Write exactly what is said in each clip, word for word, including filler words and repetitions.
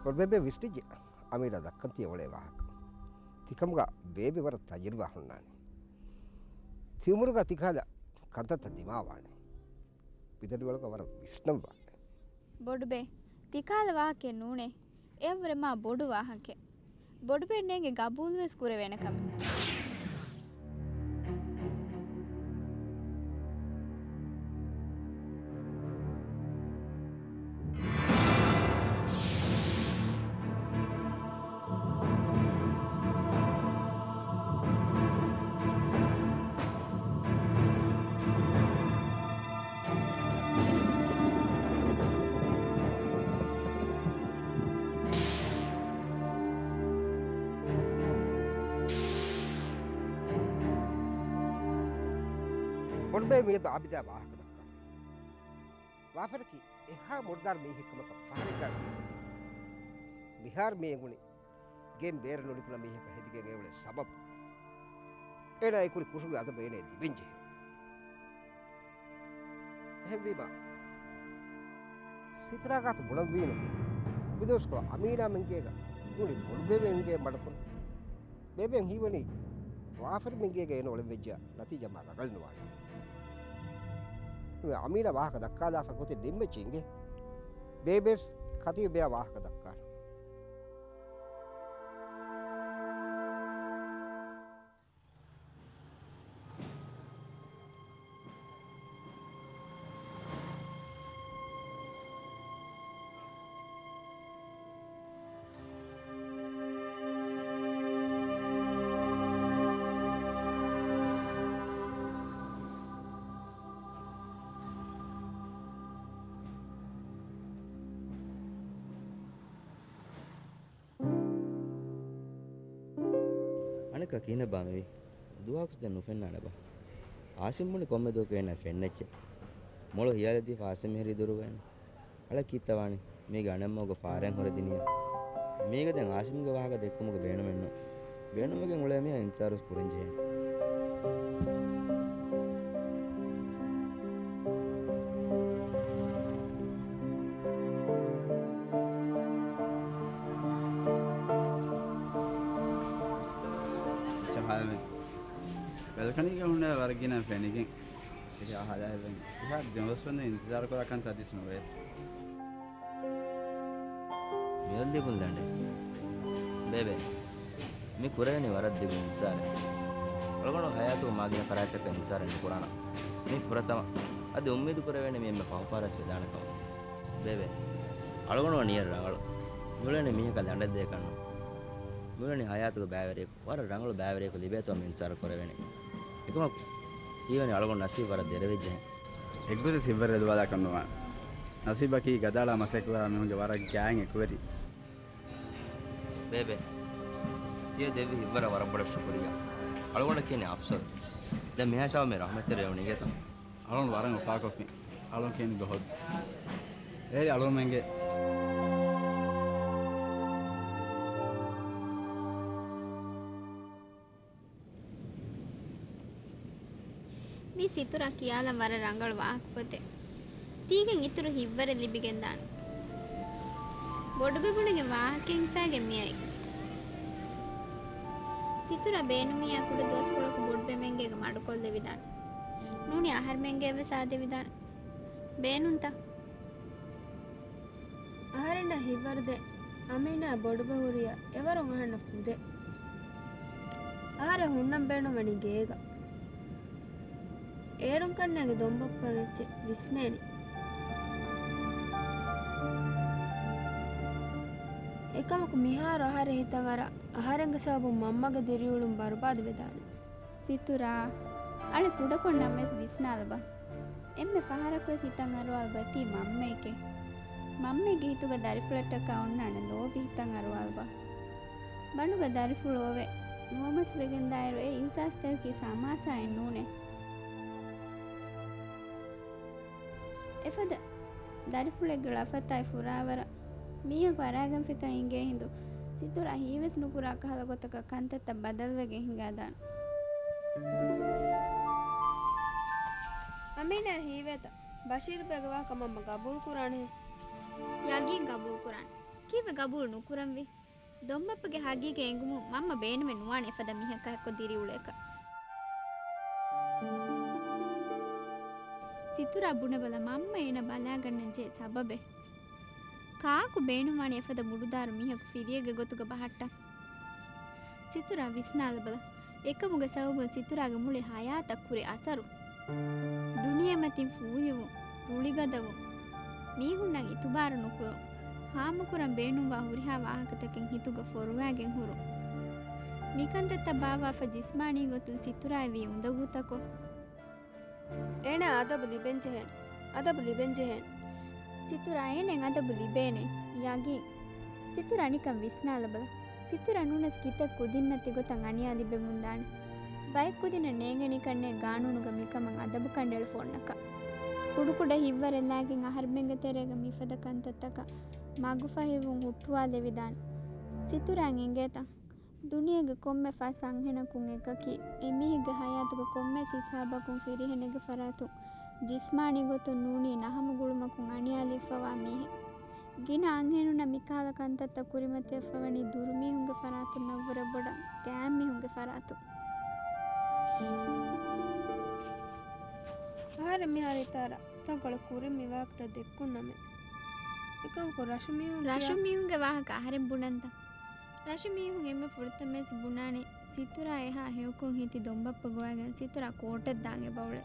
ބޮޑުބޭބެ ވިސްނިއްޖެ އަމީނާ ދައްކަން ތިޔަ އުޅޭ ވާހަކަ. ތިކަމުގަ ބޭބެ ވަރަށް ތަޖުރިބާ ހުންނާނެ. ތިއުމުރުގަ ތިކަހަލަ ކަންތައްތައް ދިމާވާނެ. މިދަނޑިވަޅުގަ ވަރަށް ވިސްނަންވާނެ. ބޮޑުބޭ، ތިކަހަލަ ވާހަކައެއް ނޫނޭ. އެއަށްވުރެ މާ ބޮޑު ވާހަކައެއް. ބޮޑުބޭ ނޭނގެ ގަބޫލުވެސް ކުރެވޭނެ ކަމެއް. ބޮޑުބޭ މިއަދު އާބިދާ ވާހަކަ ދައްކާ. ވާފަރަކީ އެހާ މުރުދާރު މީހެއް ކަމަކަށް ފަހަރެއްގާ ސީދު. މިހާރު މި އެނގުނީ ގެން ބޭރަށް ނުނިކުންނަ މީހަކަށް ހެދިގެން އެ އުޅޭ ސަބަބު. އޭނާ އެ ކުރި ކުށުގެ އަދަބު އޭނާ ލިބެން ޖެހޭ. އެހެންވީމަ، ސިތުރާ ގާތު ބުނަންވީނު، މިދުވަސްކޮޅު އަމީނާ މެންގޭގަ ނޫނީ ބޮޑުބޭބެ އެނގޭ މަޑުކޮށް. ބޭބެއަށް ހީވަނީ ވާފަރި މެންގޭގަ އޭނަ އުޅެން ވެއްޖެޔާ ނަތީޖާ މާ ރަނގަޅު ނުވާނެ. އަމީނާ ވާހަކަ ދައްކާލާފަ ގޮތެއް ނިންމައްޗޭ އިނގޭ. ބޭބެސް ކަތީބެއާ ވާހަކަ ދައްކާނެ. އަނެއްކާ ކިހިނެއްބާ މިވީ؟ ދުވަހަކުސް ދެން ނުފެންނާނެބާ؟ އާސިމް ބުނި ކޮންމެ ދުވަހަކު އޭނާ ފެންނައްޗޭ. މޮޅު ހިޔާލެއް ދީފަ އާސިމް އެހެރީ ދުރުގައިން. އަޅެ ކީއްތަ ވާނީ؟ މީގެ އަނެއްމަގު ފާރައިން ހުރެދިނިޔާ. މީގަ ދެން އާސިމްގެ ވާހަކަ ދެއްކުމުގެ ބޭނުމެއްނު. ބޭނުމެއްގެން އުޅޭ މީހާ އިންތިޒާރުވެސް ކުރަން ޖެހޭ. އެއްޗެއް ހާލެއް. ބެލްކަނީގަ ހުންނަ ވަރަށް ގިނަ ފެނިގެން. ސިހާ ހަލާއެވެން. އިހާ ދެމަސްވަންދެން އިންތިޒާރު ކުރާ ކަންތައް ދިސް ނުވޭތަ؟ މިއޮއްލިބުން ލަނޑެއް. ބޭބެ، މި ކުރެވެނީ ވަރަށް ދިގު އިންތިޒާރެއް. އަޅުގަނޑު ހަޔާތުގަ މާގިނަ ފަރާތްތަކަށް އިންތިޒާރެއް ނުކުރާނަން. މީ ފުރަތަމަ. އަދި އުއްމީދު ކުރެވޭނެ މި އެންމެ ފަހު ފަހަރަސް ވެދާނެ ކަމަށް. ބޭބެ، އަޅުގަނޑު ވަނީ ރަނގަޅު. މިއުޅެނީ މީހަކަށް ލަނޑެއް ދޭކަށްނު. މިއުޅެނީ ހަޔާތުގެ ބައިވެރިޔަކު. ވަރަށް ރަނގަޅު ބައިވެރިޔަކު ލިބޭތޯ މި އިންތިޒާރު ކުރެވޭނެ. އެކަމަކު ހީވަނީ އަޅުގަނޑު ނަސީބު ވަރަށް ދެރަވެއްޖެހެން. އެއްގޮތަށް ހިތްވަރު އެދުވާލާކަށް ނުވާނެ. ނަސީބަކީ ގަދައަޅާ މަސައްކަތްކުރާ މީހުންގެ ވަރަށް ގާތް އެކުވެރި. ބޭބެ، ތިޔަ ދެއްވި ހިތްވަރަށް ވަރަށް ބޮޑަށް ޝުކުރިއްޔާ. އަޅުގަނޑަށް ކިޔަނީ އަފްޒަލް. ދެން މިހާ ހިސާބަށް މި ރަޙްމަތްތެރި އެ އުނިގޭތަ؟ އަޅުން ވަރަށް އުފާކޮށްފިން. އަޅުން ކިޔަނީ ގޮހޮއްދު. އޭރި އަޅުންމެންގެ. މި ސިތުރާ ކިޔާލަން ވަރަށް ރަނގަޅު ވާހަކަފޮތެއް. ތީގެން އިތުރު ހިތްވަރެއް ލިބިގެންދާނެ. ބޮޑުބެބުނެގެ ވާހަކައިން ހިފާގެން މިއައީ. ސިތުރާ ބޭނުމިއްޔާ ކުޑަ ދުވަސްކޮޅަކު ބޮޑުބެމެންގޭގަ މަޑުކޮށްލެވިދާނެ. ނޫނީ އަހަރެމެންގޭވެސް އާދެވިދާނެ. ބޭނުންތަ؟ އަހަރެންނަށް ހިތްވަރުދޭ އަމީނާ ބޮޑުބެ ހުރިޔާ އެވަރުން އަހަންނަށް ފުދޭ. އަހަރެން ހުންނަން ބޭނުންވަނީ ގޭގަ. އޭރުން ކަންނޭނގެ ދޮންބައްޕަގެ އެއްޗެއް ވިސްނޭނެ. އެކަމަކު މިހާރު އަހަރެން ހިތަށް އަރާ އަހަރެންގެ ސަބަބުން މަންމަގެ ދިރިއުޅުން ބަރުބާދު ވެދާނެ. ސިތުރާ، އަޅެ ކުޑަކޮށް ނަމަވެސް ވިސްނާލަބަ. އެންމެ ފަހަރަކުވެސް ހިތަށް އަރުވާލަބަ ތީ މަންމައެކޭ. މަންމައެއްގެ ހިތުގަ ދަރިފުޅަށްޓަކާ އޮންނާނެ ލޯބި ހިތަށް އަރުވާލަބަ. ބަނޑުގަ ދަރިފުޅު އޮވެ، ނުވަމަސް ވެގެންދާއިރު އެ އިހުސާސްތަކަކީ ސަމާސާއެއް ނޫނޭ. އެފަދަ ދަރިފުޅެއްގެ ޅަފަތާއި ފުރާވަރަށް މީހަކު އަރާގެންފިކަން އިނގޭ ހިނދު، ސިތުރާ ހީވެސް ނުކުރާ ކަހަލަ ގޮތަކަށް ކަންތައްތައް ބަދަލުވެގެން ހިނގާދާނެ. އަމީނާ ހީވޭތަ؟ ބަޝީރުބޭގެ ވާހަކަ މަންމަ ގަބޫލުކުރާނެހެ؟ ޔަގީން ގަބޫލުކުރާނެ. ކީއްވެ ގަބޫލު ނުކުރަންވީ؟ ދޮންބައްޕަގެ ހަގީގަތް އެނގުމުން މަންމަ ބޭނުމެއް ނުވާނެ އެފަދަ މީހަކާ އެއްކޮށް ދިރިއުޅޭކަށް. ސިތުރާ ބުނެބަލަ، މަންމަ އޭނަ ބަލާގަންނަން ޖެހޭ ސަބަބެއް. ކާކު ބޭނުންވާނީ އެފަދަ މުޑުދާރު މީހަކު ފިރިއެއްގެ ގޮތުގަ ބަހައްޓަން؟ ސިތުރާ ވިސްނާލަބަލަ، އެކަމުގެ ސަބަބުން ސިތުރާގެ މުޅި ހަޔާތަށް ކުރި އަސަރު. ދުނިޔެމަތިން ފޫހިވުން، ރުޅިގަދަވުން، މީހުންނަށް އިތުބާރު ނުކުރުން، ހާމަކުރަން ބޭނުންވާ ހުރިހާ ވާހަކަތަކެއް ހިތުގަ ފޮރުވާގެން ހުރުން. މިކަންތައްތައް ބާއްވާފަ ޖިސްމާނީ ގޮތުން ސިތުރާއެއް ވީ އުނދަގޫތަކޮށް. އޭނަ އަދަބު ލިބެންޖެހޭނެ. އަދަބު ލިބެންޖެހޭނެ. ސިތުރާ އޭނައަށް އަދަބު ލިބޭނެ. ޔަގީން. ސިތުރާ ނިކަން ވިސްނާލަބަލަ. ސިތުރާ ނޫނަސް ކިތައް ކުދިންނަށް ތިގޮތަށް އަނިޔާ ލިބެމުންދާނެ. ބައެއް ކުދިންނަށް ނޭނގެނީކަންނޭ ގާނޫނުގަ މިކަމަށް އަދަބުކަނޑައެޅިފަ އޮންނަކަން. ކުޑަކުޑަ ހިތްވަރެއް ލާގެން އަހަރެމެންގެ ތެރޭގަ މިފަދަ ކަންތައްތަކަށް މަގުފަހިވުން ހުއްޓުވާލެވިދާނެ. ސިތުރާއަށް އެނގޭތަ؟ ދުނިޔޭގެ ކޮންމެ ފަސް އަންހެނަކުން އެކަކީ، އެމީހެއްގެ ހަޔާތުގެ ކޮންމެސް ހިސާބަކުން ފިރިހެނެއްގެ ފަރާތުން ޖިސްމާނީ ގޮތުން ނޫނީ ނަހަމަ ގުޅުމަކުން އަނިޔާލެވިފަވާ މީހެއް. ގިނަ އަންހެނުންނަށް މިކަހަލަ ކަންތައްތައް ކުރިމަތިވެފަވަނީ ދުރުމީހުންގެ ފަރާތުންނަށްވުރެ ބޮޑަށް ގާތްމީހުންގެ ފަރާތުން. އަހަރެން މިހާރު އިތާރަށް ތަންކޮޅެއް ކުރިން މިވާހަކަތައް ދެއްކުން ނަމެއް. އެކަމަކު ރަށު މީހުން ރަށު ކިޔާ މީހުންގެ ވާހަކަ އަހަރެން ބުނަންތަ؟ ރަށު މީހުން އެންމެ ފުރަތަމަވެސް ބުނާނެ، ސިތުރާ އެހާ ހެޔޮކޮށް ހިތި ދޮންބައްޕަ ގޮވައިގެން ސިތުރާ ކޯޓަށް ދާން އެބައުޅޭ.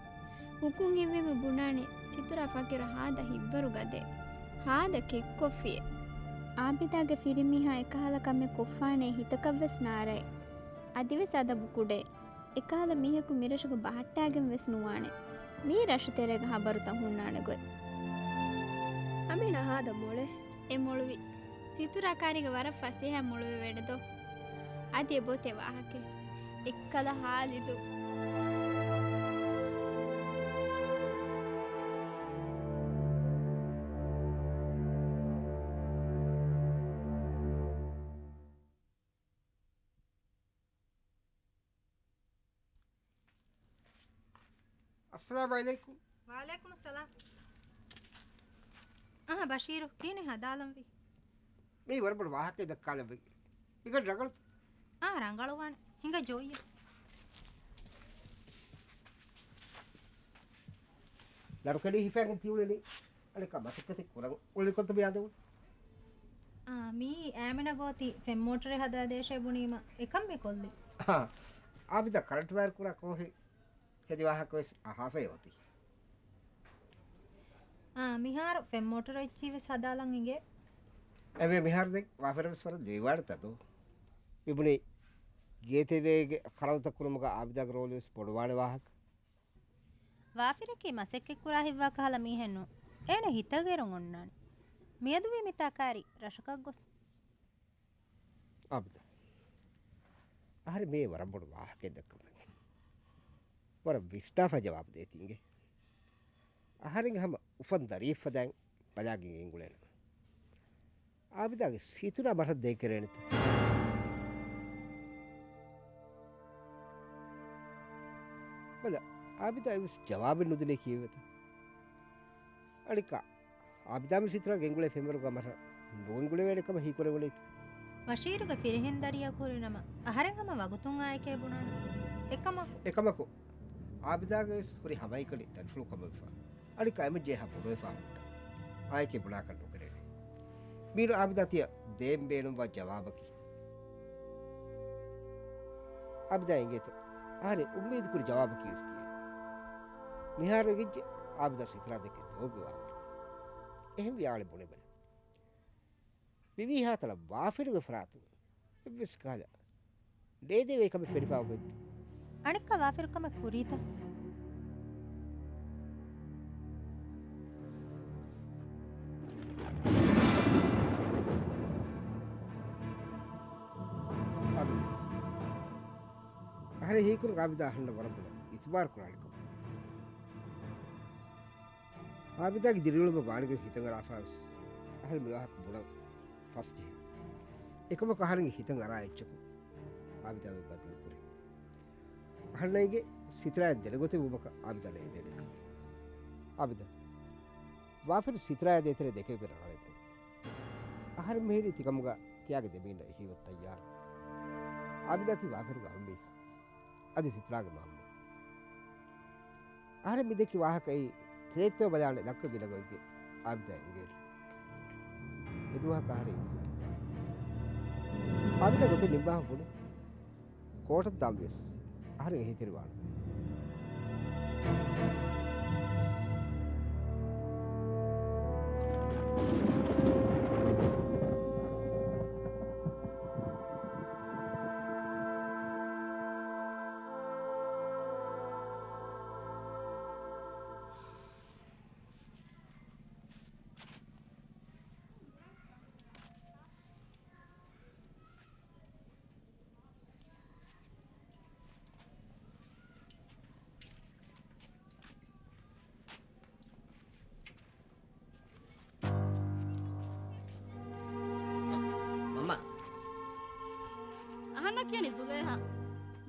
ހުކުމް އިއްވީމަ ބުނާނެ، ސިތުރާ ފަޤީރު ހާދަ ހިތްވަރު ގަދައެއް. ހާދަ ކެއްކޮށްފިއެއް. އާބިދާގެ ފިރިމީހާ އެކަހަލަ ކަމެއް ކޮށްފާނޭ ހިތަކަށްވެސް ނާރައެއް. އަދިވެސް އަދަބު ކުޑައެއް. އެކަހަލަ މީހަކު މިރަށުގަ ބަހައްޓާގެން ވެސް ނުވާނެ. މީ ރަށު ތެރޭގަ ހަބަރުތައް ހުންނާނެ ގޮތް. އަމިނާ ހާދަ މޮޅޭ. އެ މޮޅުވި. ސިތުރާ ކާރީގަ ވަރަށް ފަސޭހަ މޮޅުވެވޭނެ ދޯ. އަދި އެބައޮތޭ ވާހަކައެއް. އެއްކަލަ ހާލިދު. އައްސަލާމު ޢަލައިކުމް. ވަޢަލައިކުމުއްސަލާމް. އަހަ، ބަޝީރު، ކިހިނެއް ހަދާލަންވީ؟ މީ ވަރަށް ބޮޑު ވާހަކައެއް ދައްކާލަންވީ. މިކަން ރަނގަޅުތަ؟ އާ، ރަނގަޅުވާނެ. ހިނގަ ޖޯއްޔަށް. ނަރުކެޑި ހިފައިގެން ތިއުޅެނީ. އަނެއްކާ މަސައްކަތެއް ކުރަން އުޅެނީ ކޮންތަ މިއަދު؟ އާ، މީ އާމިނަ ގޯތި ފެން މޯޓަރެއް ހަދާދޭށޭ ބުނީމަ އެކަން މި ކޮށްލީ. އާ، އާބިދާ ކަރަންޓް ވަޔަރު ކުރާ ކޯހެއް ހެދި ވާހަކަވެސް އަހާފައި އޮތީ. އާ، މިހާރު ފެން މޯޓަރު އެއްޗިހިވެސް ހަދާލަން އިނގޭ. އެވެ މިހާރު ދެން ވާފަރަވެސް ވަރަށް ލިބިވާނެތަ ދޯ؟ މިބުނީ ގޭތެރޭގެ ޚަރަދުތައް ކުރުމުގަ އާބިދާގެ ރޯލުވެސް ބޮޑުވާނެ ވާހަކަ. ވާފިރަކީ މަސައްކަތްކުރާ ހިތްވާ ކަހަލަ މީހެއް ނޫން. އޭނަ ހިތަށް އެރުން އޮންނާނެ. މިއަދުވީ މިތާ ކާރި ރަށަކަށް ގޮސް. އާބިދާ. އަހަރެން މީ ވަރަށް ބޮޑު ވާހަކައެއް ދައްކަމެއް. ވަރަށް ވިސްނާފަ ޖަވާބު ދޭތީ އިނގޭ. އަހަރެންގެ ހަމަ އުފަން ދަރިއެއް ފަދައިން ބަލާގެން ގެންގުޅޭނަމަ. އާބިދާގެ ސިތުރާ މަށަށް ދޭކެރޭނެތަ؟ ބަލަ، އާބިދާ އެއްވެސް ޖަވާބެއް ނުދިނޭ ކީއްވެތަ؟ އަނެއްކާ، އާބިދާ މި ސިތުރާ ގެންގުޅޭ ފެންވަރުގަ މަށަށް ނުގެންގުޅެވޭނެ ކަމަށް ހީކުރެވުނީތަ؟ ބަޝީރުގެ ފިރިހެން ދަރިއަކު ހުރިނަމަ، އަހަރެން ހަމަ ވަގުތުން އާއެކޭ ބުނާނެ. އެކަމަކު. އެކަމަކު، އާބިދާގެ ވެސް ހުރި ހަމައެކަނި ދަރިފުޅު ކަމަށްވެފަ. އަނެއްކާ އެމަންޖެހާ ބޮޑުވެފާ ހުއްޓާ. އާއެކޭ ބުނާކަށް ނުކެރޭނެ. މީނު އާބިދާ ތިޔަ ދޭން ބޭނުންވާ ޖަވާބަކީ. އާބިދާ އިނގޭތަ؟ އަހަރެން އުއްމީދު ކުރި ޖަވާބަކީ ވެސް ތިޔަ. މިހާރު އެނގިއްޖެ އާބިދާ ސިތުރާ ދެކެ ދޯގެ ވާހަކަ. އެހެންވި އާޅެ ބުނެބަލަ. މިވީހާތަނަށް ވާފިރުގެ ފަރާތުން އެއްވެސް ކަހަލަ ޑޭދޭވޭ ކަމެއް ފެނިފަ އޮވެއްތަ؟ އަނެއްކާ ވާފިރު ކަމެއް ކުރީތަ؟ އާބިދާ. އަހަރެން ހީކުރި އާބިދާ އަހަންނަށް ވަރަށް ބޮޑަށް އިތުބާރު ކުރާނެ ކަމަށް. އާބިދާގެ ދިރިއުޅުމަށް ވާނެގެން ހިތަށް އަރާފަވެސް އަހަރެން މި ވާހަކަ ބުނަން ފަސްޖެހޭ. އެކަމަކު އަހަރެންގެ ހިތަށް އަރާ އެއްޗަކު އާބިދާ ވެ ބަދަލު ކުރި. އަހަންނަށް އެނގޭ ސިތުރާއަށް ދެނެގޮތެއް ވުމަކަށް އާބިދާ ނޭދޭނެ ކަމަށް. އާބިދާ. ވާފިރު ސިތުރާއާ ދޭތެރޭ ދެކެވިގެން ރާޅެއް ނޫން. އަހަރެން މިހިރީ ތިކަމުގަ ތިޔާގެ ދެމީހުންނަށް އެހީވަން ތައްޔާރު. އާބިދާ ތި ވާފަރުގަ އަނބިހާ. އަދި ސިތްރާގެ މަންމަ. އަހަރެން މިދެއްކި ވާހަކައީ ތެދެއްތޯ ބަލާނެ ދައްކަ ގިނަގޮތްގެ އާބިދާ އިނގޭނެ. އެދުވަހަކު އަހަރެން އިންތިޒާރު. އާބިދާ ގޮތެއް ނިންމާފަ ބުނި. ކޯޓަށް ދާން ވިޔަސް އަހަރެން އެހީތެރިވާނެ. މަންމަ. އަހަންނަށް ކިޔަނީ ޒުލޭހާ.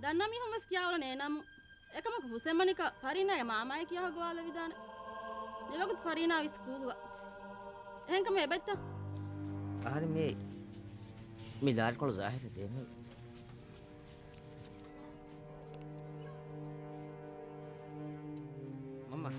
ދަންނަ މީހުން ވެސް ކިޔާ އުޅެނީ އެ ނަމުން. އެކަމަކު ހުސެން މަނިކަށް ފަރީނާގެ މާމާއޭ ކިޔާ ގޮވާލެވިދާނެ. މިވަގުތު ފަރީނާ ވީ ސްކޫލުގަ. އެހެންކަމުން އެބައްތަ؟ އަހަރެން މި، މި ލާރިކޮޅު ޒާހިރަށް ދޭން. މަންމަ.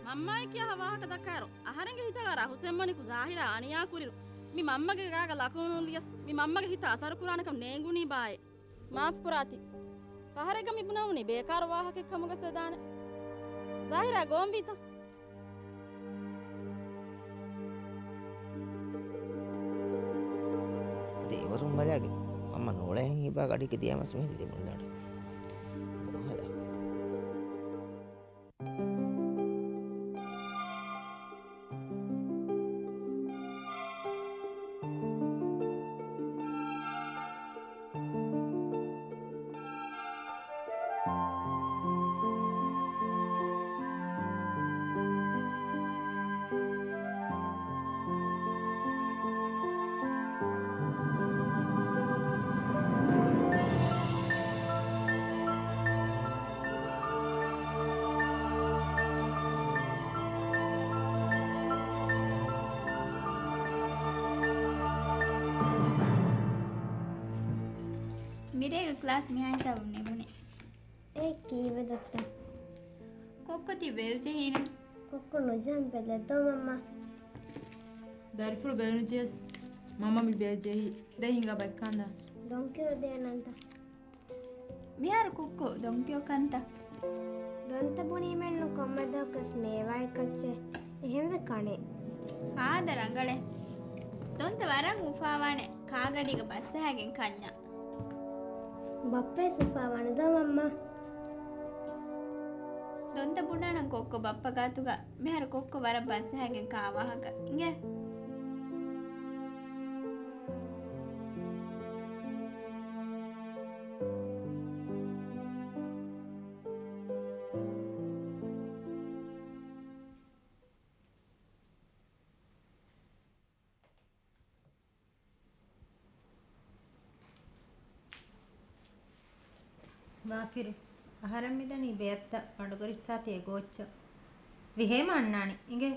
މަންމާއޭ ކިޔާ ވާހަކަ ދައްކާއިރު، އަހަރެންގެ ހިތަށް އަރާ ހުސެން މަނިކު ޒާހިރާ އަނިޔާ ކުރިއިރު، މި މަންމަގެ ގާގަ ލަކުނު ލިޔަސް، މި މަންމަގެ ހިތަށް އަސަރު ކުރާނެކަމަށް ނޭނގުނީ ބާއޭ. މާފު ކުރާތި. ފަހަރެއްގަ މި ބުނެވުނީ ބޭކާރު ވާހަކައެއް ކަމުގަ ވެސް ވެދާނެ. ޒާހިރާ ގޮވަންވީތަ؟ އަދި އެވަރުން ބަލާގެ، މަންމަ ނޫޅޭހެން ހިބާ ގަޑިގެ ދިޔަމަސް މިހިރީ ދެމުންލަޑު. ބޮހަލަ. މިރޭގެ ކްލާސް މިހާ ހިސާބުން ނިމުނީ. އޭ ކީއްވެ ދައްތަ؟ ކޮއްކޮ ތި ބެލް ޖެހީނެ؟ ކޮއްކޮ ނުޖެހެން ބެލެއް ދޯ މަންމާ. ދަރިފުޅު ބެލުނު ޖެހެސް މަންމަ މި ބެލް ޖެހީ. ދެން ހިނގާ ބައްކާނދާ. ދޮންކިޔޯ ދޭނަންތަ؟ މިހާރު ކޮއްކޮ ދޮންކިޔޯ ކަންތަ؟ ދޮންތަ ބުނީމެއްނު ކޮންމެ ދުވަހަކުވެސް މޭވާއެއް ކައްޗޭ. އެހެންވެ ކަނޭ. ހާދަ ރަނގަޅޭ. ދޮންތަ ވަރަށް އުފާވާނެ ކާގަޑީގަ ބައްސަހައިގެން ކަންޏާ. ބައްޕަވެސް އުފާވާނެ ދޯ މަންމާ. ދޮންތަ ބުނާނަން ކޮއްކޮ ބައްޕަ ގާތުގަ. މިހާރު ކޮއްކޮ ވަރަށް ބައްސަހައިގެން ކާ ވާހަކަ. އިނގޭ. ވާފިރު، އަހަރެން މިދަނީ ބެއަށްތައް ބަނޑުގަރިއްސާތީ އެގޯއްޗަށް. ވިހޭމަ އަންނާނެ. އިނގޭ.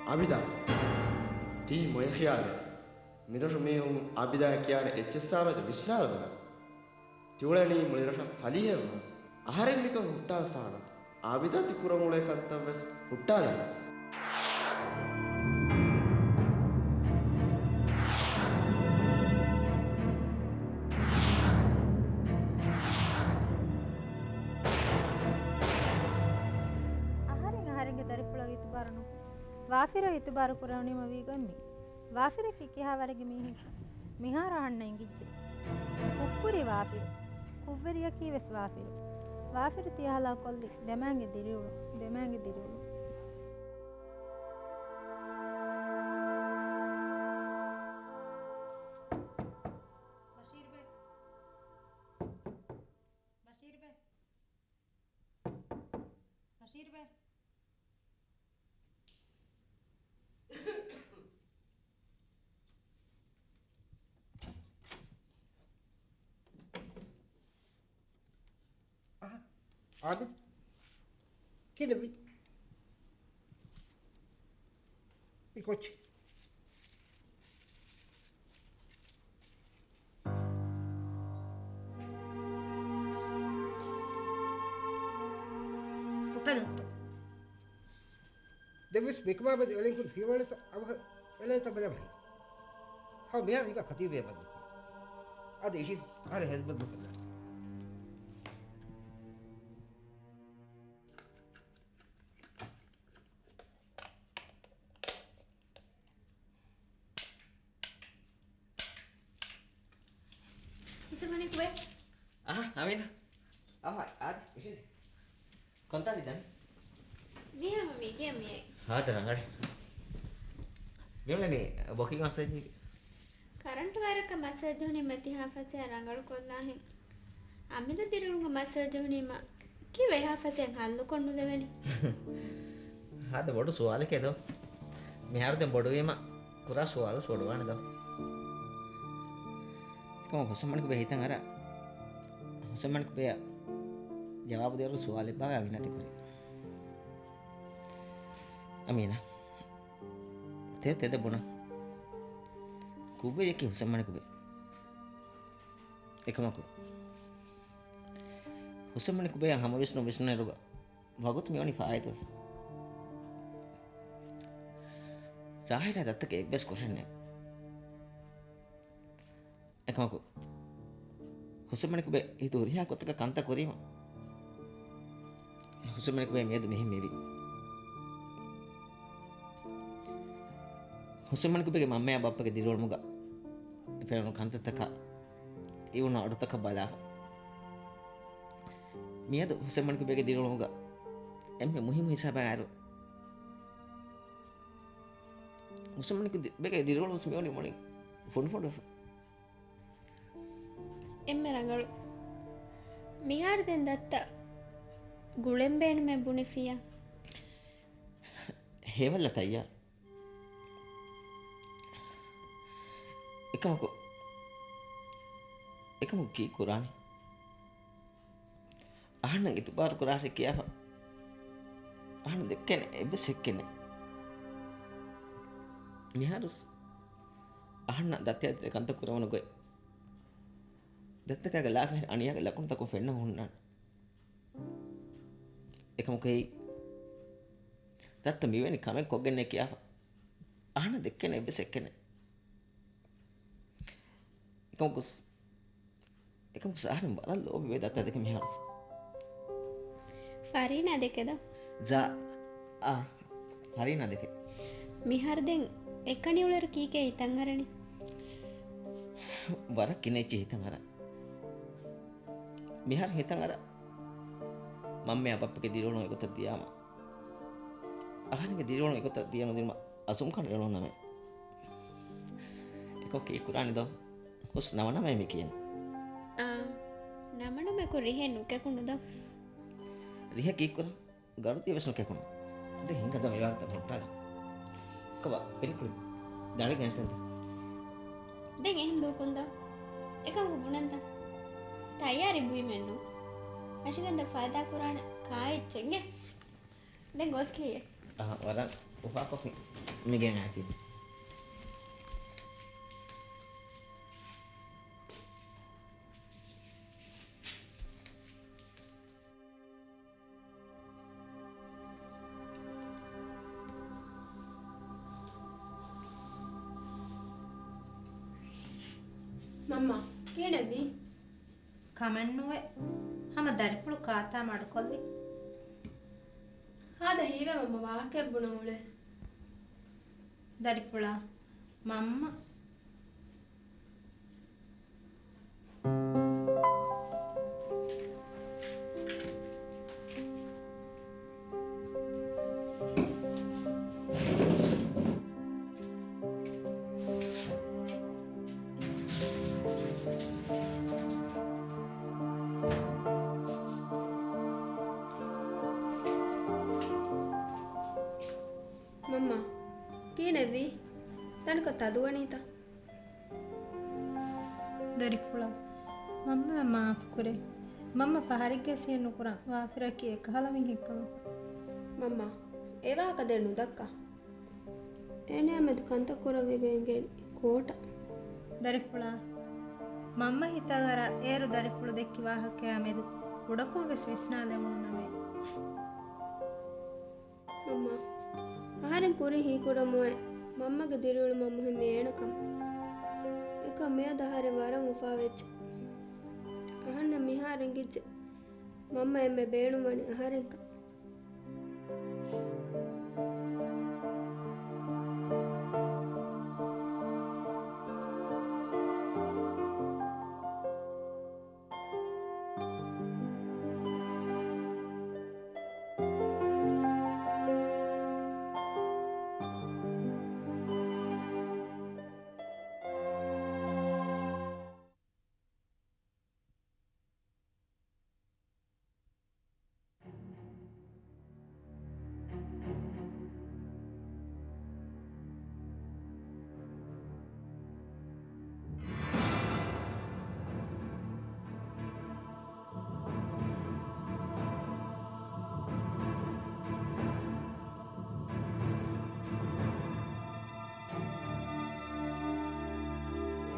އާބިދާ، ތީ މޮޔަ ޚިޔާލެއް. މިރަށު މީހުން އާބިދާއަށް ކިޔާނެ އެޗްއެސްއާރު އެދު ވިސްނާލަބަލަ. ތިއުޅެނީ މުޅި ރަށަށް ފަލިހެއްވަން. އަހަރެން މިކަން ހުއްޓާލަފާނަން. އާބިދާ ތި ކުރަން އުޅޭ ކަންތައް ވެސް ހުއްޓާލަން. އަހަރެން އަހަރެންގެ ދަރިފުޅަށް އިތުބާރު ނުކުރޭ. ވާފިރަށް އިތުބާރު ކުރެވުނީމަ ވީގޮތް މީ. ވާފިރަކީ ކިހާ ވަރެއްގެ މީހެއްކަން މިހާރު އަހަންނަށް އެނގިއްޖެ. ކުށްކުރީ ވާފިރު. ކުށްވެރިޔަކީ ވެސް ވާފިރު. ވާފިރު ތިޔަ ހަލާކުކޮށްލީ ދެމާގެ ދިރިއުޅުން، ދެމާގެ ދިރިއުޅުން. ބަޝީރުބެ. ބަޝީރުބެ. ބަޝީރުބެ. އަހަ، އާބިދު. ކިހިނެއްވީ؟ މި ކޯޗެއް. ހުއްޓާލި، ހުއްޓާލި. ދެންވެސް މިކަމާމެދު އެޅެންކުރި ފިޔަވަޅުތައް އަވަހަށް އެޅޭތަ ބަލަމަހި. ހަމަ މިހާރު ހިނގާ ކަތީބޭ ބަދަލުކުރުން. އަދި އިށީ އަހަރެން ހެދުބަދަލުކޮށްލާނެ. ހުސެމަނިކުބެ. އަހަ، އަމީނާ. އަހަ، އާދެ، އިށީ. ކޮންތާ ތި ދަނީ؟ މީހާ މި ގެ މިއައި. ހާދަ ރަނގަޅި. މިއުޅެނީ ބޮކި މަސައްޖީގެ. ކަރަންޓު ވައިރަކަށް މަސައްޖު ހުނީމަ ތިހާ ފަސޭހަ ރަނގަޅު ކޮށްލާހެން. އަމިއްލަ ދިރިއުޅުމުގެ މަސައްޖު ހުނީމަ ކީއްވެ އެހާ ފަސޭހަ ހައްލުކޮށް ނުދެވެނީ؟ ހާދަ ބޮޑު ސުވާލެކޭ ދޯ. މިހާރު ދެން ބޮޑުވީމަ ކުރާ ސުވާލު ވެސް ބޮޑުވާނެ ދޯ. އެކަމަކު ހުސެމަނިކުބެ ހިތަށް އަރާ. ހުސެމަނިކުބެއަށް ޖަވާބު ދޭއިރު ސުވާލެއް ބާވާ ވިނަތި ކުރި. އަމީނާ. ތެ، ތެދެއް ބުނަން. ކުށްވެރިޔަކީ ހުސެމަނިކުބެ. އެކަމަކު، ހުސެމަނިކުބެއަށް ހަމަ ވިސްނުން ވިސްނުނުއިރުގަ ވަގުތު މިވަނީ ފާއިތުވެފަ. ޒާހިރާ ދައްތަކެއް އެއްވެސް ކުށެއް ނެތް. އެކަމަކު، ހުސެމަނިކުބެ ހިތު ހުރިހާ ގޮތަކަށް ކަންތައް ކުރީމަ، ހުސެމަނިކުބެ މިއަދު މިހެން މިވީ. ހުސެމަނިކުބެގެ މަންމައާ ބައްޕަގެ ދިރިއުޅުމުގަ ފެނުނު ކަންތައްތަކާ އިވުނު އަޑުތަކަށް ބަލާފަ، މިއަދު ހުސެމަނިކުބެގެ ދިރިއުޅުމުގަ އެންމެ މުހިއްމު ހިސާބާއިރު، ހުސެމަނިކުބެގެ ދިރިއުޅުން ވެސް މިވަނީ މުޅިން ފުނޑުފުނޑުވެފަ. އެންމެ ރަނގަޅު. މިހާރު ދެން ދައްތަ ގުޅެން ބޭނުމޭ ބުނެފިއްޔާ. ހެޔޮ ބަލަ ތައްޔާރު. އެކަމަކު، އެކަމަކު ކީއް ކުރާނީ؟ އަހަންނަށް އިތުބާރު ކުރާށޭ ކިޔާފަ އަހަންނަށް ދެއްކޭނެ އެއްވެސް ހެއްކެއް ނެތް. މިހާރުސް އަހަންނަށް ދަތި އަދި ކަންތައް ކުރެވުނު ގޮތް ދައްތަކާގެ ލާފަ އަނިޔާގެ ލަކުނުތަކުން ފެންނަމުން ހުންނާނެ. އެކަމަކު އެއީ ދައްތަ މިވެނި ކަމެއް ކޮށްގެންނޭ ކިޔާފަ އަހަންނަށް ދެއްކޭނެ އެއްވެސް ހެއްކެއް ނެތް. އެކަމަކު އެކަމަކު އަހަރެން ވަރަށް ލޯބިވޭ ދައްތަ ދެކެ މިހާރުސް. ފަރީނާ ދެކެ ދޯ؟ ޒާ، އާ، ފަރީނާ ދެކެ. މިހާރު ދެން އެކަނި އުޅޭއިރު ކީކޭ ހިތަށް އަރަނީ؟ ވަރަށް ކިނައެއްޗެއް ހިތަށް އަރާ. މިހާރު ހިތަށް އަރާ. މަންމައާ ބައްޕަގެ ދިރިއުޅުން އެގޮތަށް ދިޔާމަ، އަހަރެންގެ ދިރިއުޅުން އެގޮތަށް ދިޔަ ނުދިނުމަށް އަޒުމް ކަނޑައެޅުން ނަމެ. އެކަމަކު ކީއް ކުރާނީ ދޯ؟ ހުސް ނަމަނަމޭ މި ކިޔަނީ. އާ، ނަމަނަމަކު ރިހެއް ނުކެކުނު ދޯ؟ ރިހެއް ކީއްކުރާ؟ ގަޑު ތިޔަ ވެސް ނުކެކުނު. ދެން ހިނގާ ދޯ މިވާގޮތަށް ހުއްޓާލަން. ކޮބާ، ފިނިކުޅި ދަޅި ގެނެސްދެންތަ؟ ދެން އެހެން ދޫކޮށްލޯ. އެކަމަކު ބުނަންތަ؟ ތައްޔާރީ ބުއިމެއްނު. އަށިގަނޑަށް ފައިދާ ކުރާނެ ކާއެއްޗެއްގެ. ދެން ގޮސްލިއޭ. އަހަ، ވަރަށް އުފާކޮށްފިން. މިގެން އައިތީ. މަންމާ، ކިހިނެއްވީ؟ ކަމެއްނުވޭ. ހަމަ ދަރިފުޅު ކާތާ މަޑުކޮށްލި. ހާދަ ހީވޭ މަންމާ، ވާހަކައެއް ބުނަ އުޅޭ. ދަރިފުޅާ، މަންމަ. މަންމާ، ކިހިނެއްވީ؟ ދަނިކޮށް ތަދުވަނީތަ؟ ދަރިފުޅާ، މަންމައަށް މާފުކުރޭ. މަންމަ ފަހަރެއްގެ ސީން ނުކުރާ. ވާފިރަކީ އެކަހަލަ މީހެއްކަމަށް. މަންމާ، އެ ވާހަކަ ދެން ނުދައްކާ. އޭނަޔާ މެދު ކަންތައް ކުރަން ވެގެން އެނގޭނީ ކޯޓަށް. ދަރިފުޅާ، މަންމަ ހިތަށް އަރާ އޭރު ދަރިފުޅު ދެއްކި ވާހަކަޔާ މެދު ކުޑަކޮށް ވެސް ވިސްނާލެވުނު ނަމެއް. މަންމާ، އަހަރެން ކުރިން ހީކުރަމުއޭ މަންމަގެ ދިރިއުޅުމަށް މުހިއްމީ އޭނަކަމަށް. އެކަމް މިއަދު އަހަރެން ވަރަށް އުފާވެއްޖެ. އަހަންނަށް މިހާރު އެނގިއްޖެ މަންމަ އެންމެ ބޭނުންވަނީ އަހަރެންކަން.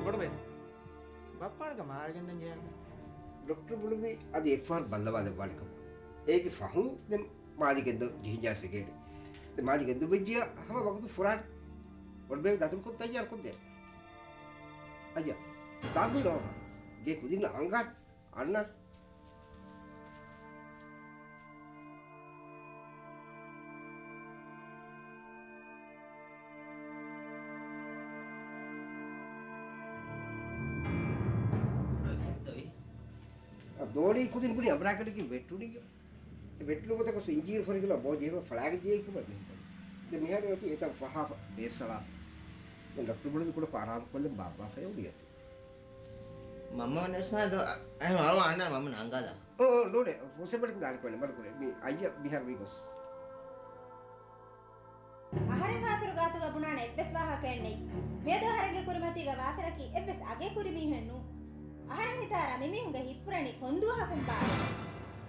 ބޮޑުބޭ، ބައްޕާނަކަށް މާލެ ގެންދަން ޖެހޭނެ. ޑޮކްޓަރު ބުނުއްވީ އަދި އެއްފަހަރު ބައްލަވާލައްވާނެ ކަމަށް. އޭގެ ފަހުން ދެން މާލެ ގެންދަން ޖެހިއްޖެ ސިގޭޓް. ދެން މާލެ ގެންދަން ވެއްޖިޔާ ހަމަ ވަގުތު ފުރާނެ. ބޮޑުބޭބެ ދަތުރުކޮށް ތައްޔާރު ކޮށްދޭނެ. އައްޔަ، ދާން ބިން އޮހާ. ގޭ ކުދިންނަށް އަނގާނެ. އަންނާނެ. އަ، ދޯނި ކުދިން ބުނި އަބްރާކަޑަކި ވެއްޓުނިއްޔާ. އެ ވެއްޓުނު ގޮތަކަށް އިންޖީނު ފޮރިކިލާ ބޯ ޖެހިފަ ފަޅާގެ ދިޔައީ ކަމަށް މިހެން ބުނި. ދެން މިހާރު އޮތީ އެތަން ފަހާފަ ބޭސް އަޅާފަ. ދެން ޑޮކްޓަރު ބުނުއްވީ ކުޑަކޮށް އަރާމު ކޮށްލަން ބާއްވާފައޭ އުޅި އަތި. މަންމަ ނެރްސާ ދޯ، އަ، އަހަރެން އަޅު އަންނާނެ މަންމަ ނަންގާލާ. އޯ، އޯ، ނޫނޭ، ހުސެން ބަޑަކު ދާނެ ކޮންނެ ބަޑު ކުރޭ. މި އައްޔަ މިހާރު ވީ ގޮސް. އަހަރެން ވާފިރު ގާތުގަ ބުނާނެ އެއްވެސް ވާހަކައެއް ނެތް. މިއަދު އަހަރެންގެ ކުރިމަތީގަ ވާފިރަކީ އެއްވެސް އަގެއް ކުރި މީހެއް ނޫން. އަހަރެން ހިތަށް އަރާ މި މީހުންގެ ހިތްފުރަނީ ކޮން ދުވަހަކުން ބާރު.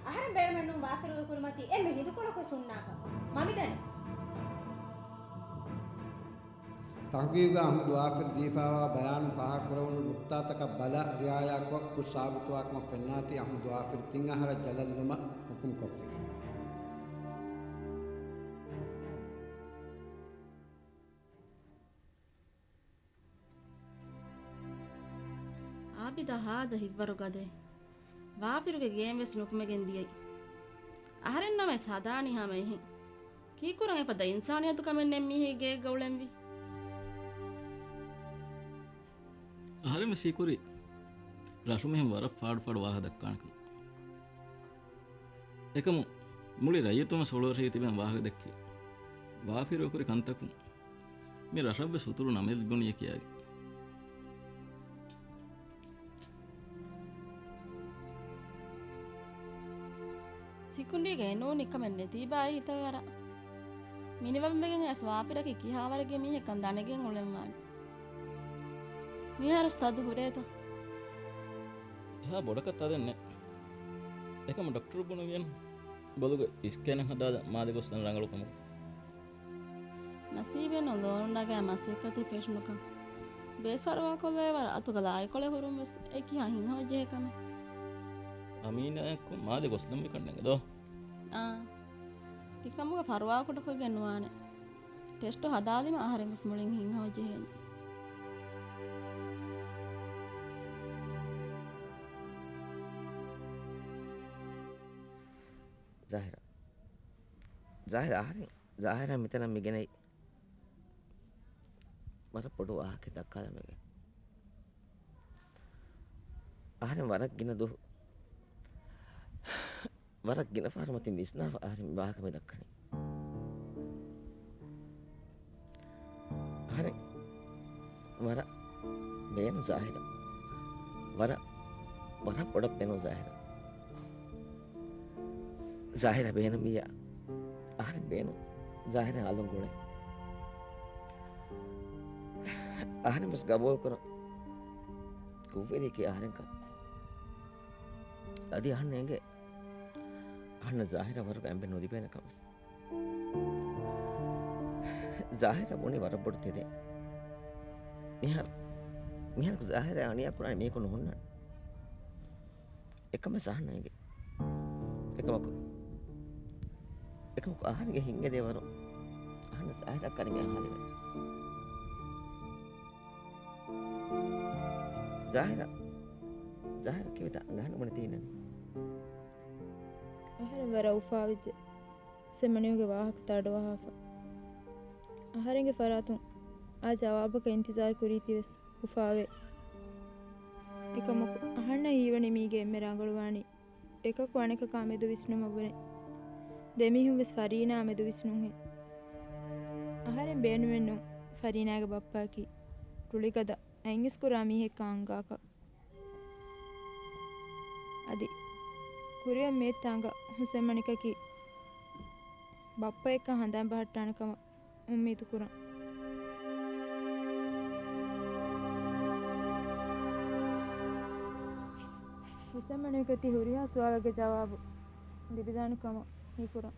އަހަރެން ބޭނުމެއް ނޫން ވާފިރުގެ ކުރިމަތީ އެންމެ ހިނދުކޮޅަކުވެސް ހުންނާކަށް. މަ މިދަނީ. ތަހުގީގުގަ އަހްމަދު ވާފިރު ދީފާވާ ބަޔާނުން ފާހަގަކުރެވުނު ނުކްތާތަކަށް ބަލަ ރިއާޔާކޮށް ކުށް ސާބިތުވާކަމަށް ފެންނާތީ އަހްމަދު ވާފިރު ތިން އަހަރަށް ޖަލަށްލުމަށް ޙުކުމްކޮށްފި. އާބިދާ ހާދަ ހިތްވަރު ގަދައެއް. ވާފިރުގެ ގޭން ވެސް ނުކުމެގެން ދިޔައީ. އަހަރެންނަމަވެސް ހަދާނީ ހަމަ އެހެން. ކީކުރަން އެފަދަ އިންސާނިއްޔަތުކަމެއް ނެތް މީހެއް ގޭގަ އުޅެންވީ. އަހަރެން ވެސް ހީކުރީ ރަށު މީހުން ވަރަށް ފާޑު ފާޑު ވާހަކަ ދައްކާނެ ކަމަށް. އެކަމު މުޅި ރައްޔިތުން ވެސް އޮޅުވެރިވެ ތިބެން ވާހަކަ ދެއްކި ވާފިރު ކުރި ކަންތަކުން މި ރަށަށްވެސް އުތުރު ނަމެއް ލިބުނީ ކިޔާގެން. ސިކުނޑީގައި ނޫނީ ކަމެއް ނެތީބާއޭ ހިތަށް އަރާ. މިނިވަންވެގެން އައިސް ވާފިރަކީ ކިހާވަރެއްގެ މީހެއްކަން ދަނެގެން އުޅެންވާނެ. މިހާރުވެސް ތަދު ހުރޭތަ؟ އެހާ ބޮޑަކަށް ތަދެއް ނެތް. އެކަމު ޑޮކްޓަރު ބުނުއްވިއެއްނު. ބޮލުގަ އިސްކޭނެއް ހަދާލަން މާލެ ގޮސްލަން ރަނގަޅު ކަމަށް. ނަސީބެއް ނޫން ލޯނުންނާގައި މަސައްކަތެއް ފެށުނުކަން. ބޭސް ފަރުވާކޮށްލައި ވަރަށް އަތުގަ ލާރިކޮޅެއް ހުރުން ވެސް އެ ކިހާ ހިތްހަމަޖެހޭ ކަމެއް. އަމީނާއަކު މާލެ ގޮސްލުން މިކަންނޭނގެ ދޯ؟ އާ. ތިކަމުގަ ފަރުވާކުޑަކޮށްގެން ނުވާނެ. ޓެސްޓު ހަދާލީމަ އަހަރެން ވެސް މުޅިން ހިތްހަމަޖެހޭނެ. ޒާހިރާ. ޒާހިރާ އަހަރެން. ޒާހިރާ މިތަނަށް މިގެނައީ ވަރަށް ބޮޑު ވާހަކައެއް ދައްކާލަމެގެ. އަހަރެން ވަރަށް ގިނަ ދުވަހު، ވަރަށް ގިނަ ފަހަރު މަތިން ވިސްނާފަ އަހަރެން މި ވާހަކަ މި ދައްކަނީ. އަހަރެން ވަރަށް ބޭނުން ޒާހިރާ. ވަރަށް، ވަރަށް ބޮޑަށް ބޭނުން ޒާހިރާ. ޒާހިރާ ބޭނުންވިއްޔާ، އަހަރެން ބޭނުން ޒާހިރާ އަލުން ގުޅޭ. އަހަރެން ވެސް ގަބޫލުކުރަން ކުށްވެރިއަކީ އަހަރެންކަން. އަދި އަހަންނަށް އެނގޭ، އަހަންނަށް ޒާހިރާ ވަރަށް އެނބެ ނުލިބޭނެ ކަމަސް. ޒާހިރާ ބުނީ ވަރަށް ބޮޑު ތެދެއް. މިހާރު، މިހާރު ޒާހިރާ އަނިޔާ ކުރާނެ މީހަކު ނުހުންނާނެ. އެކަމަސް އަހަންނަށް އެނގޭ. އެކަމަކު، އެކަމަކު އަހަންގެ ހިތް އެދޭ ވަރު އަހަންނަށް ޒާހިރާ ކަނި މި އަހާލިމެ. ޒާހިރާ، ޒާހިރާ ކީއްވެތަ އަނގަހަން ބުނެ ތީނަނީ؟ އަހަރެން ވަރަށް އުފާވެއްޖެ. ސެމަނިއުގެ ވާހަކަތައް އަޑުއަހާފަ. އަހަރެންގެ ފަރާތުން އާ ޖަވާބަކަށް އިންތިޒާރު ކުރީތީވެސް އުފާވޭ. އެކަމަކު އަހަންނަށް ހީވަނީ މީގެ އެންމެ ރަނގަޅުވާނީ އެކަކު އަނެކަކާ މެދު ވިސްނުމަށްވުރެ. ދެމީހުން ވެސް ފަރީނާ މެދު ވިސްނުންހެން. އަހަރެން ބޭނުމެއްނު ފަރީނާގެ ބައްޕައަކީ ރުޅިގަދަ އަތްއިސްކުރާ މީހެއްކަން އަންގާކަށް. އަދި ކުރިއަށް މިއޮތް އަނގަ ހުސެންމަނިކަކީ ބައްޕައެއްކަން ހަނދާން ބަހައްޓާނެ ކަމަށް އުއްމީދު ކުރަން. ހުސެންމަނިކަކީ ހުރިހާ ސުވާލެއްގެ ޖަވާބު ލިބިދާނެ ކަމަށް ހީކުރަން.